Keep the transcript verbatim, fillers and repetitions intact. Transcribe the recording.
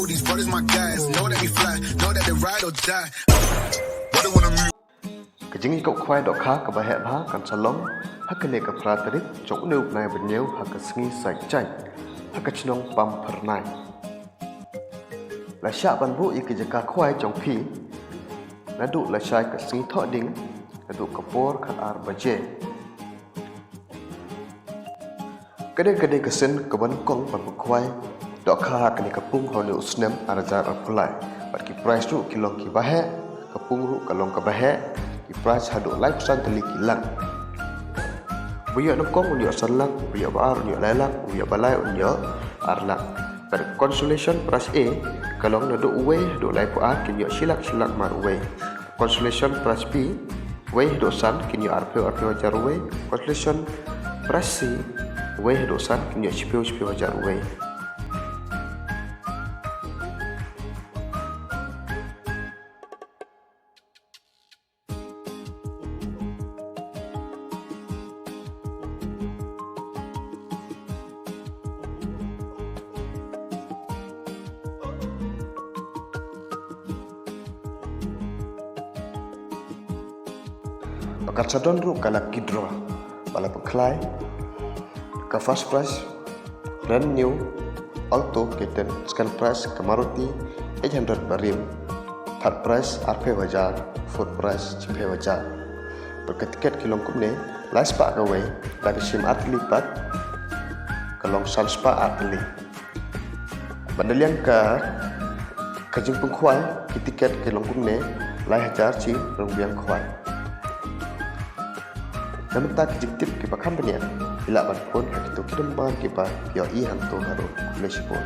These brothers my guys, know that we fly, know that they ride or die. What do wanna move? Ka jingïakop khwai dohkha kaba heh bha kan sa long ha kane ka phra tarik jong une u bnai ba hynñiew ha ka sngi Saitjaiñ ha ka shnong Pampyrnai. La shah ban buh ïa ka jaka khwai jong phi naduh lashai ka sngi Thohdieng haduh ka por khatar baje. Ka dei ka dei ka sien kaba nyngkong ban pynkhwai dohkha ha kane ka pung ha une u snem ar hajar arphew lai. Bad ki prize ruh ki long kiba heh, ka pung ruh ka long kaba heh, ki prize haduh laiphew san tylli ki lak. Uba ïoh nyngkong un ïoh san lak, uba ïoh ba ar un ïoh lai lak, uba ïoh ba lai un ïoh ar lak. Bad consolation prize A ka long naduh uwei haduh laiphew ar kin ïoh shi lak shi lak mar uwei. Consolation prize B, wei haduh san kin ïoh arphew arphew hajar wei. Consolation prize C, wei haduh san kin ïoh shiphew shiphew hajar wei. Ba kan sa don ruh ka lucky draw ba la pynkhlaiñ. Ka first prize brand new Alto K ten, second prize ka Maruti eight hundred ba rim, third prize arphew hajar, fourth prize shiphew hajar. Bad ka tiket ki long kumne, lai spah kawei, da ka shim ar tylli pat ka long san spah ar tylli. Ban da liang ka ka jingpynkhwai ki tiket ki long kumne, lai hajar shi ryngwiang khwai. Na bynta ki jingtip kiba kham bniah, phi lah ban phone ha kito ki number kiba phi ïohi hangto harum. Khublei shibun.